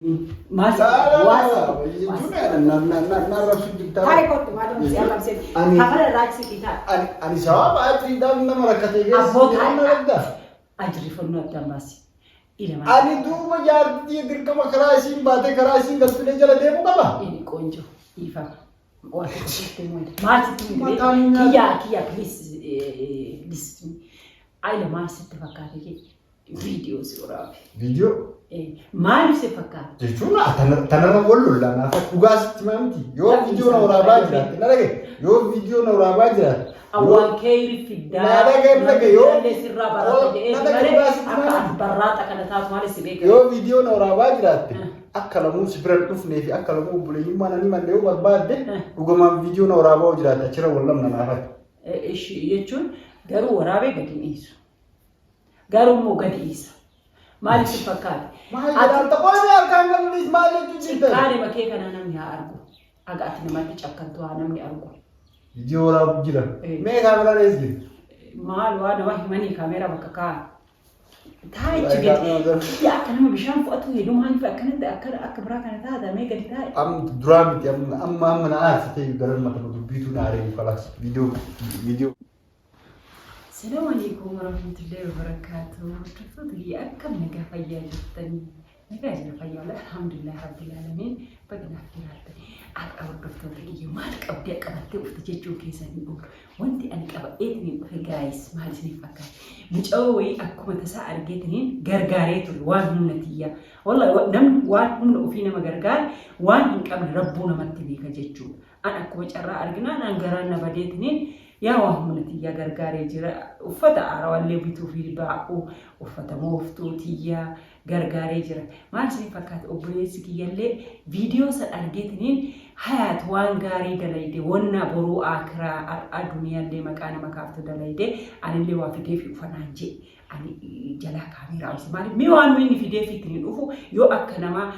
Maal Jechuun na arrabsu jirta. Taa'e kottu maal si arrabsee. Kafala irraa achi taa'e. Ani sababa ajriidhaaf nama rakkatee keessa Abboo yeroo na taa'e. dhabda. Ajri fannoo addaan baasi. Ilma. Ani duuba jaartii dirqama karaa isiin baatee karaa isiin galtulee jala deemuu qaba. Inni qoonjoo dhiifama. Waan tokko sitti himu. Maal sitti himu? Mataan nyaata. Kiyyaa kiyyaa please listen. Ayila maal sitti fakkaate kee viidiyoo si waraabe. Viidiyoo Maaliif si fakkaate? jechuun tanarra wal lollaa naaf dhugaa sitti himaa miti. Yoo viidiyoo na waraabaa jiraatte na dhagaye. Yoo viidiyoo na waraabaa jiraatte. Awwaan keeyri fiddaa. Na dhagaye dhagaye yoo Namni sirraa barata jedhee na dhagaye malee dhugaa sitti akka himaa ati miti. barraaxa kana taatu malee si beeka. Yoo viidiyoo na waraabaa jiraatte akka lamuu si bira hin dhufnee fi akka lamuu obboleeyyummaa nan himanne yoo barbaadde dhugumaan viidiyoo na waraabaa yoo jiraatte achirra wal lamna naafate. Ishii jechuun garuu waraabee gadi hin dhiisu. Garuu immoo gadi dhiisa. Maaliif si fakkaate? Maal jedhaan ta'uu harkaan galuunis maal jechuun jirtan? Xiqqaane makee kanaa namni haa argu. Aga ati namatti cakkantu haa namni argu. Viidiyoo waraabu jira. Eh. Mee kaameraan eessa jira? Maal waa nama himanii kaameeraa bakka kaa'an. Taa'ichi gadi. Kiyya akka nama bishaan fudhatu hedduu maaliif akkanatti akka akka biraa kana taata mee gadi taa'i. Amma duraa miti amma amma amma na aarsitee garan mata dubbiitu na aaree kalaas viidiyoo viidiyoo. Salaamu alaikum warahmatullahi wabarakatuh. Hordoftoota kiyya akkam nagaa fayyaa jirtanii? Nagaa jira fayyaa wala alhamdulillah rabbil alamin. Baga naaf jiraattan. Har'a hordoftoota kiyya maal qabdee qabattee ufte jechuun keessan hin oolu. Wanti ani qabadheetiniin dhufe gaayis maal isiniif fakkaata? Mucayoo wayii akkuma tasaa argeetiniin gargaaree ture waan humna tiyyaa. Wallahi namni waan humna ofii nama gargaare waan hin qabne rabbuu namatti beeka jechuudha. An akkuma carraa arginaan an garaan na badeetiniin yaa waan humna tiyyaa gargaaree jira. Uffata haarawallee bituufii baa'u uffata mooftuu tiyyaa gargaaree jira. Maal isin fakkaata obboleessi kiyyallee viidiyoo san argeetiniin hayaat waan gaarii dalayde wonna boruu aakiraa har'aa duniyallee maqaa nama kaaftu dalayde anillee waa fideefi dhufa naan jee. Ani jalaa kaameeraa obse maaliif mee waan inni fideefi ittiin dhufu yoo akka namaa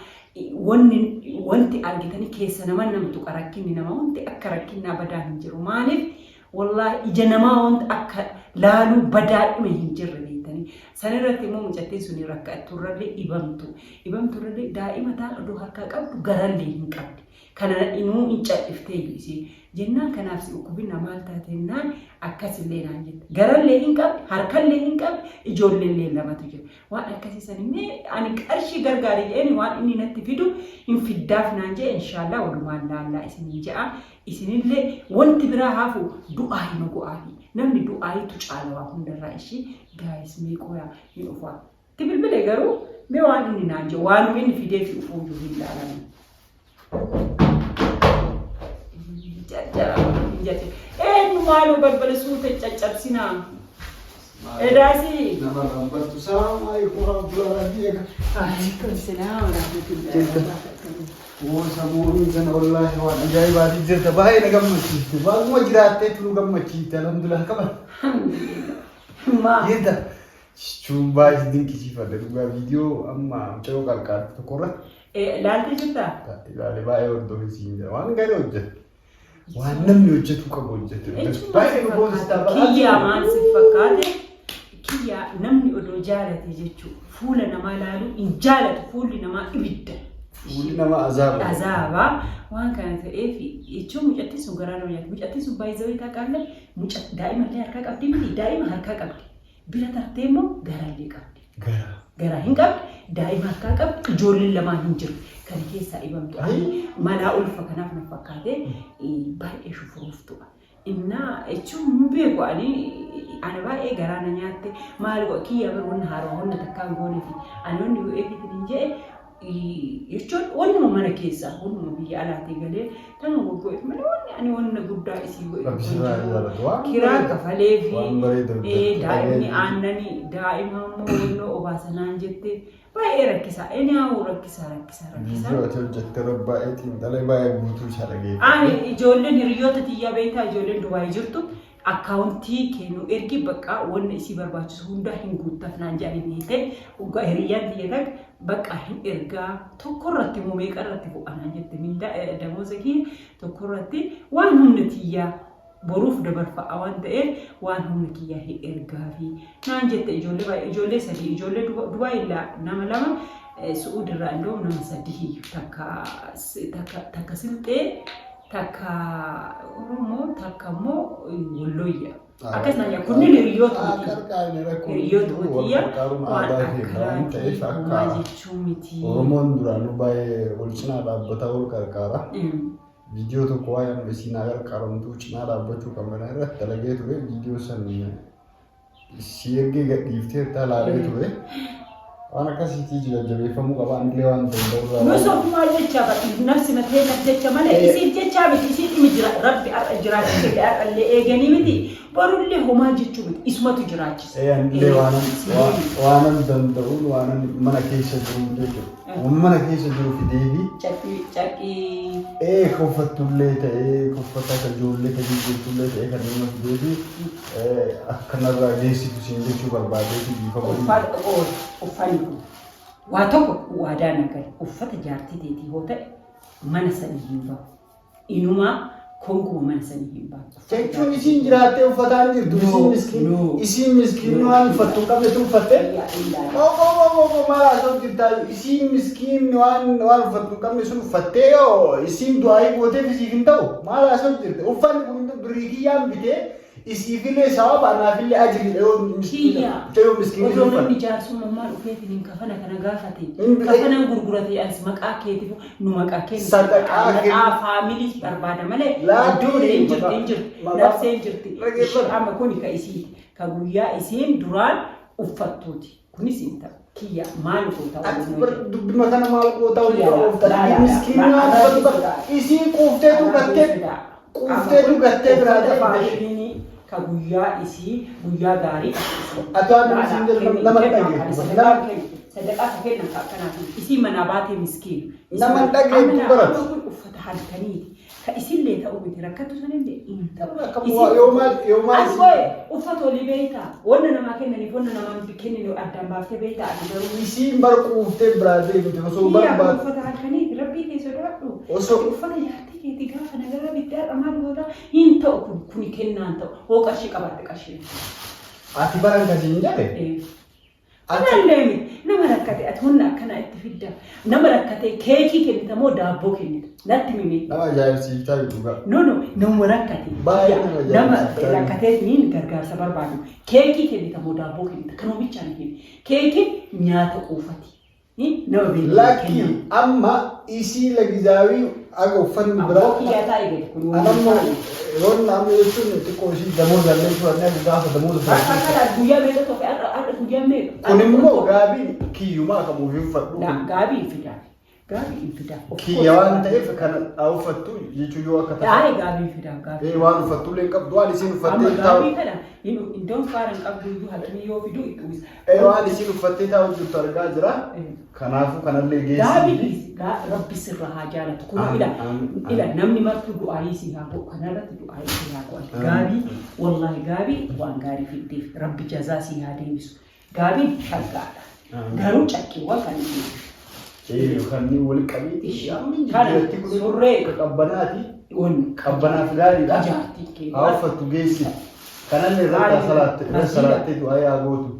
wanni wanti argitanii keessa nama nama tuqa rakkinni nama wanti akka rakkinnaa badaan hin jiru maaliif wallaahi ija namaa wanti akka laaluu badaa dhuma hin jirre beektanii san irratti immoo mucattiin suni rakkatturrallee dhibamtu dhibamturrallee daa'ima taan odoo harkaa qabdu garallee hin qabdi kana inuu hin cadhiftee iyyuu isiin jennaan kanaaf si dhukkubinna maal taatennaan akkasillee naan jette garallee hin qabdi harkallee hin qabdi ijoolleellee lamatu jira waan akkasii san mee ani qarshii gargaari jedheen waan inni natti fidu hin fiddaaf naan jedhe inshaallah walumaan laallaa isiniin jedha isinillee wanti biraa hafu du'aa hima go'aafi namni du'aayitu caala waa hundarraa ishii gaayis mee qoyaa hin dhufaa itti bilbile garuu mee waan inni naan jedhu waanuma inni fidee fi ufuuyyuu hin laalame. Jajjara hin jajjara. Eenyu maaloo balbala suuta caccabsinaa. Edaasii. Nama rambattu salaamu alaikum warahmatullahi wabarakatuh. Waalaikum salaam warahmatullahi wabarakatuh. Woo samuun sana wallaahi waan ajaa'ibaati jirta baay'ee na gammachiifte. Baay'uma jiraatteetu nu gammachiifte alhamdulillah qaba. Maa. Jirta. Jechuun baay'ee dinqisiifadha dhugaa viidiyoo amma mucayyoo qarqaartu tokko irratti Laaltee jirtaa? Ilaalee baay'ee hordofee siin jira. Waan gaarii hojjette. Waan namni hojjetu qabu hojjette. Jechuun Baay'ee nu boonsita. Kiyyaa maal si fakkaate? Kiyyaa namni odoo jaalate jechuun fuula namaa laaluu hin jaalatu fuulli namaa ibidda. Fuulli namaa azaaba. Azaaba waan kana ta'eef jechuun mucattiin sun garaa nama nyaatti. Mucattiin sun baay'ee zawii taaqaalle muca daa'ima illee harkaa qabdi miti daa'ima harkaa qabdi. Bira tartee immoo garaallee qabdi. Garaa. Garaa hin qabdi, daa'ima harkaa qabdi, ijoolleen lamaan hin jiru. Kana keessaa dhibamtu. Ani malaa ulfa kanaaf na fakkaate baay'ee shufuruuftuudha. Innaa jechuun hin beeku ani ana baay'ee garaa na nyaatte maal godha kiyya bar wanna haarawaa wanna takkaan goonefi ani wanni godheefiitiin hin jedhe jechuun wannuma mana keessaa wannuma biyya alaatii galee tana gurgureef malee wanni ani wanna guddaa isii godhe Rabbi tokko hin sirraa jiru. jaalatu. Waan Kiraa bareeda. kafalee fi Waan bareeda hojjette. daa'imni aannanii daa'ima immoo wannoo obaasanaan jette baay'ee rakkisaa. Anyhow rakkisaa rakkisaa rakkisaa. Viidiyoo ati hojjette irra baay'ee xiinxalee baay'ee guutuu isaa dhageeffadhe. Ani ijoolleen hiriyoota tiyyaa beektaa ijoolleen Dubaay jirtu akkaawuntii kee nu ergi bakka wanna isii barbaachisu hundaa hin guuttaf naan jedhanii beekte dhugaa hiriyyaan tiyya takka bakka hin ergaa tokko irratti immoo meeqa irratti bu'a naan jette mindaa damooza kiyya tokko irratti waan humna tiyyaa boruuf dabarfa'a waan ta'eef waan humna kiyyaa hin ergaafi naan jette ijoollee baay'ee ijoollee sadii ijoollee Dubaay nama lama Su'uud irraa indoo nama sadii takka takka takka Silxee, takka Oromoo, takka immoo Wallooyya. Akkas naan jedha. Kunniin hiriyoota miti. Qarqaarni rakkoo Hiriyoota wal mitiya. qarqaaruun Waan aadaa keenya waan ta'eef akkanaatii homaa akka jechuu miti. Oromoon duraanuu baay'ee wal cinaa dhaabbataa wal qarqaara. Viidiyoo tokko waa'ee amma isiin haa qarqaaramtuu cinaa dhaabbachuu qabna irratti dalagee ture. Viidiyoo san si ergee gadhiiftee laalee ture. Waan akkasiitii jajjabeeffamuu qaba. Anillee waan danda'u Nus ofumaa jecha bakki nafsi matee naf jecha malee isiif jechaa miti, isiin dhimi jira rabbi har'a jiraachise har'allee eeganii miti, borullee homaa jechuu miti, isumatu jiraachisa. Anillee waanan danda'uun waanan mana keessa jiru jechuudha. Waan mana keessa jiru fideefi. Carqii carqii. Ee, koffattullee ta'ee, koffata akka ijoollee kan jijjiirtullee ta'ee, kan nama fideefi akkanarraa geessitu siin jechuu barbaadeeti dhiifama. Uffata uffanni kun waa tokko waadaa na gale, uffata jaartii teetii hoo ta'e mana sanii hin bahu. Inumaa konkuma mana sanii hin bahu. Jechuun isiin jiraattee uffataan jirtu. Isiin miskiin isiin miskiin waan uffattu hin qabnetu uffatte. Qoqoo maal haasa'u jirtaa? Isiin miskiin waan uffattu hin qabne sun uffattee yoo isiin du'aayii gooteef isiif hin ta'u, maal haasa'u jirte? Uffanni kun birrii kiyyaan bitee isiifillee sababa, anaafillee ajiriidha yoo miskiin Kiyya. yoo miskiin Odoo uffatte. namni jaarsummaa dhufeetiin hin kafana kana gaafate. Hin Kafanan gurgurate as maqaa keetiif nu maqaa kennu. Sadaqaa Maqaa kennu. faamiliis barbaada malee. Laakii Iddoon hin jirti, hin jirti. Nafsee hin jirti. Dhaggeeffadhu. Amma kuni ka isiiti. Ka guyyaa isiin duraan uffattuuti. Kunis hin ta'u. Kiyya maal goota Ati waliin bar dubbima kana maal gootaa waliin Yaa, oofta? laa, laa, Miskiin laa, waan laa, uffatu laa, isiin quuftee dugattee quuftee dugattee biraa Uffata deemte. faashiniin ka guyyaa isii guyyaa gaarii Ati waan isiin jedhu nama dhageettu. Sadaqaa ka kennan ka akkanaati. Isii manaa baatee miskiin. Nama hin dhageettu baratu. Kun uffata halkaniiti. Ka isillee ta'u miti, rakkattu sanillee hin ta'u. Akkam yoo maal yoo maal Ati qoye uffata olii beektaa? Wanna namaa kennaniif wanna namaa kenninu addaan baaftee beektaa ati garuu? Isiin bar quuftee biraa deemte osoo Kiyyaa kun barbaadu. uffata halkaniiti, rabbii kee sodaadhu. Osoo Uffata jaartii keetii gaafa nagaa bittee har'a maal goota? Hin ta'u, kun kuni kennaan ta'u. Hoo qarshii qabaatte qarshii. Ati baran kasiin jedhe. Ati Kanallee miti. Nama rakkate ati wanna akkanaa itti fidda. Nama rakkate keekii kennita moo daabboo kennita? Natti mimi. Nama ajaa'ibsiiftaa dhugaa. No, no, nama rakkate. Baay'ee nama Nama ajaa'ibsiiftaa. rakkatee niin gargaarsa barbaadu. Keekii kennita moo daabboo kennita? Kanuma bichaan kenni. Keekiin nyaata quufati. Nama beeku Lakki, kenna. amma isii lagizaawii aga uffanni biraa. Abboo kiyyaa taa'e gadi kun. Anammoo yoon amma jechuun xiqqoo ishii damooza illee fudhannee akka gaafa damooza fudhannee. Har'a guyyaa meeqa tokko, har'a guyyaa meeqa? Kun immoo gaabiin kiyyumaa akka muufii uffadhu. Gaabii hin fidaa. Gaabii hin fidaa. Kiyya waan ta'eef kana haa uffattu jechuun yoo akka tasaa. Yaa'e gaabii hin fidaa gaabii. Ee, waan uffattu illee hin qabdu, waan isiin Amma uffattee taa'u. gaabii kana iddoon faara hin qabdu iyyuu halkanii yoo fidu itti uwwisa. Ee, waan isiin uffattee taa'u jirtu argaa jira. Kanaafuu kanallee Gaabii geessi. rabbi sirra haa jaalatu. Kun Amiin, ila amiin, ila amiin. namni martuu du'aayii si haa godhu. Kanarratti du'aayii si haa godhu. Amiin. Gaabii wallahi gaabii waan gaarii fiddeef rabbi jazaa si haa deebisu. Gaabiin shaggaadha. Amiin. Garuu cakkiiwwan kan hin Ee, kanneen wal qabii. Amma Kana, jijjiiratti kun surree. akka qabbanaati. Wanni Qabbanaaf gaariidha. jaartii kee. Haa uffattu geessi. Kanallee irratti salaatte irra salaattee du'aa yaa gootu.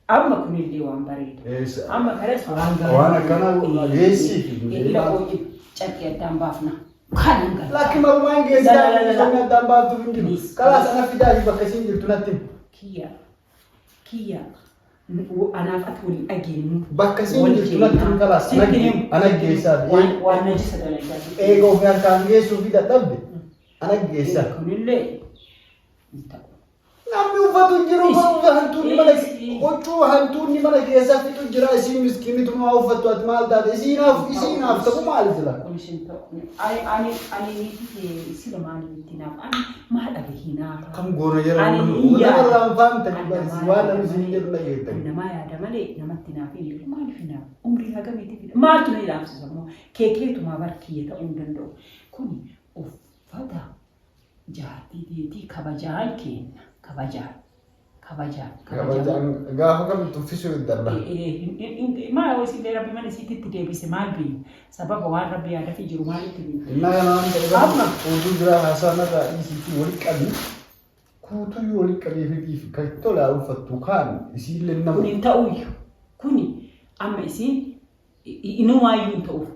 Amma kunillee waan bareeda. Eessa? Amma kanas waan gaarii. Waan akkanaa geessii fi Ila ooyi carqii addaan baafna. Kan hin galu. Lakki, marumaan geessaa La, la, la, la. inni addaan baaftuuf hin jiru. Please. Kalaas ana fidaa fi bakka isiin jirtu natti himi. Kiyya. Kiyya. Anaaf ati waliin dhageenyu. Bakka isiin jirtu natti himi, kalaas ana geessaa fi Waan najisa dalagaa. Eega ofii harkaan geessuu fi dadhabde ana geessaa. Kunillee hin ta'u. Namni uffatu hin jiru, hantuunni mana huccuu hantuunni mana keessa fixu jira, isiin miskiinitu maa uffattu, ati maal taate, isiinaaf isiinaaf ta'u maal jira? Kunis hin ta'u. Ani niitii kee sila maaliif itti naaf? Ani maal dhabe hinaafa? Kam goona jira Ani nama hin yaadu. irraa hin faamtani Ani barsi namaa waan yaada namni isin malee- jedhu dhageettan. Ani namaa yaada malee namatti naaf hin jiru. Maaliif hinaaf? Umrii hagamiitiif hinaaf? Maaltu na ilaamsisa immoo? Keekeetumaa bar kiyya ta'uu hin danda'u. Kuni uffata jaartii teetii kabajaan kenna. Kabajaan. Kabajaan. Kabajaan. Kabajaan gaafa kamitti uffisuu hin danda'a. Maa yoo isillee rabbi mana isiitti deebise maal biyya? Sababa waan rabbi yaadafi jiru maalitti biyya? Innaa kana waan ta'eef Amma. oduu biraa haasaa narraa dhiisiitii walitti qabi. Kuutuyyuu walitti qabee fidii fi kan tolaa uffattu kaan isiillee nama. Kun hin ta'uyyuu. Kuni amma isiin Inumaayyuu hin ta'uuf.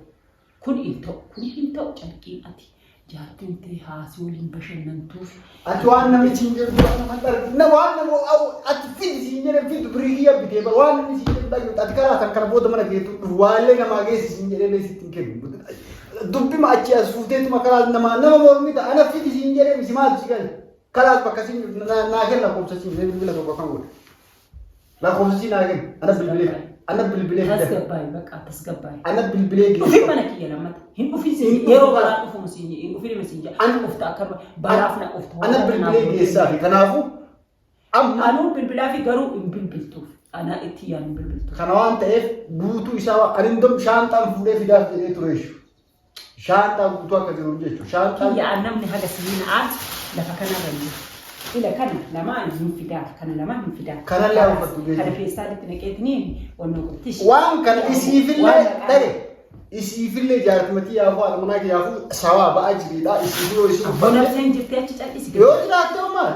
Kun hin ta'u, kun hin ta'u calqiin ati jaartiin tee haasii waliin bashannantuuf. Ati waan namni siin jedhu waan nama dhargu na waan nama ati fidi siin jedhe fidu birii kiyya bitee bara waan namni siin jedhu dhayyuu ati karaa san kana booda mana keetu dhufu waallee namaa geessi siin jedhee illee sitti hin kennu. Dubbima achi as fuuteetuma karaa namaa nama mormita ana fidi siin jedhee misi maal si gale kalaas bakka siin naa kenna lakkoofsa siin jedhee bilbila tokko kan godhe. Lakkoofsa siin naa kenna ana bilbilee ana bilbilee fida Tasgabbaa'i bakka tasgabbaa'i. ana bilbilee Dhufin geessa. mana kiyya lammata. Hin dhufin siin Hin dhufu yeroo bara. balaan dhufumu siin hin dhufin siin jedha. An- Dhufta akka balaaf na dhufta. Ana bilbilee geessaa fi kanaafuu amma Anuu bilbilaa fi garuu hin bilbiltuuf. Anaa itti yaadu hin bilbiltuuf. Kana waan ta'eef guutuu isaa ani indom shaanxaan fuudhee fidaaf jedhee ture jechuudha. Shaanxaa guutuu akka jiru jechuudha. Shaanxaan Kiyya namni haga sibiila aarsu lafa kanarra hin jiru. Ila kana lamaan hin fidaaf kana lamaan hin fidaaf. Kanallee haa uffattu jechuudha. Kana feestaalitti naqeetiniin wannoo qottish. waan kana isiifillee dhage isiifillee jaartimatii yaafuu haadha manaa yaafuu sawaa ba'a jiriidha isiif yoo isin Abboo uffatte nafseen jirti achi cal'isi. yoo jiraatte homaa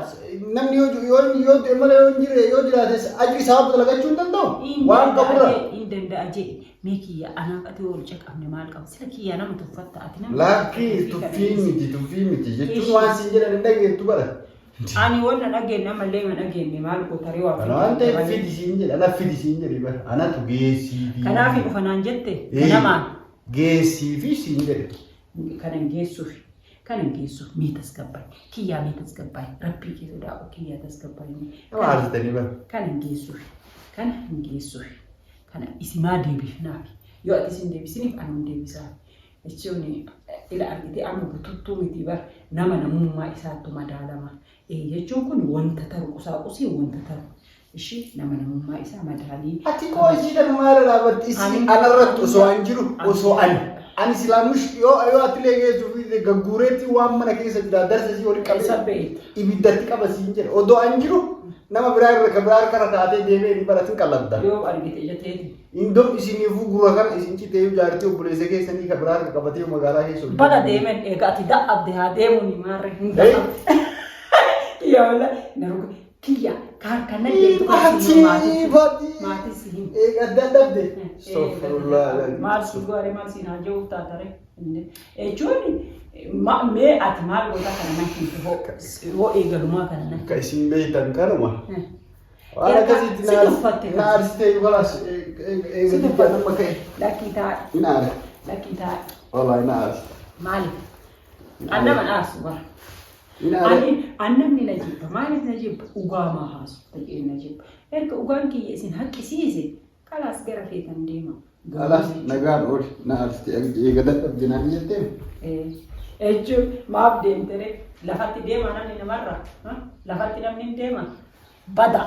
namni yoo yoo yoo du'e malee yoo hin jirre yoo jiraates ajri sababa dalagachuu hin danda'u waan qaburra. Hin danda'a jee mee kiyya anaaf ati wal caqabne maal qaba sila kiyya nama tuffatta ati nama Lakkii tuffii miti tuffii miti jechuun waan siin jedhan hin dhageettu bara. Ani wanna dhageenye ammallee ma dhageenye maal gootaree waa Kana waan ta'eef fidi siin jedhe ana fidi siin jedhe bara anatu geessii fi. Kanaaf dhufa naan jette Ee, namaan Geessii fi siin jedhe. kanan geessuuf kanan geessuuf mee tasgabbaa'e kiyyaa mee tasgabbaa'e rabbii kee sodaadhu kiyyaa tasgabbaa'e Nama aarsitanii bara. Kana hin geessuuf kana hin geessuuf kana isimaa deebifnaaf yoo ati isin deebisiniif anu hin deebisaaf jechuun ila argitee amma bututtuu miti bar nama namummaa isaattu madaalama jechuun kun wanta taru qusaaqusii wanta taru ishii nama namummaa isaa madaalii. Ati koo isii kana maal dhaabatti isii anarratti osoo an jiru osoo ani ani silaa mush yoo yoo atilee geessu fi gagguureetti waan mana keessa jira darsa isii walitti Isa qabee beekta. ibiddatti qaba siin jedhe odoo an jiru nama biraa irra ka biraa harka irra taatee deemee hin baratin qalladda. Yoo argite ija teeti. Indom isiniifuu gurra kana isin citee jaartii obboleessa keessanii ka biraa harka qabatee magaalaa keessa ol Baga deemen eega ati dadhabde haa deemuun maarre hin Hey. dadhabde. Kiyya wala na ruga kiyya kaar kan na deemtu kan si Baatii maatii baatii maatii si hin. eega dadhabde. Astaghfirullah. Maal si goore maal si naa jiruuf taatare jechuun mee ati maal goota kana nan himte hoo hoo eegalumaa kana nan. Akka isin beektan kanuma. Waan Erga akkasiitti si tuffatte na aarsitee kalaas eega Si dubbii tuffatte. amma ka'e. Lakkii taa'e Hin aare. lakkii taa'e Wallaahi na aarsite. maaliif? An nama aarsu bara. Hin aare. Ani an namni na jibba maaliif na jibba ugaamaa haasu ta'ee na jibba erga ugaan kiyya isin haqqisiise kalaas gara feetan deema. Kalaas nagaan ooli na aarsite eega dadhabde naan jettee. Jechuun maaf deemtere lafatti deema namni namarra lafatti namni hin deema bada.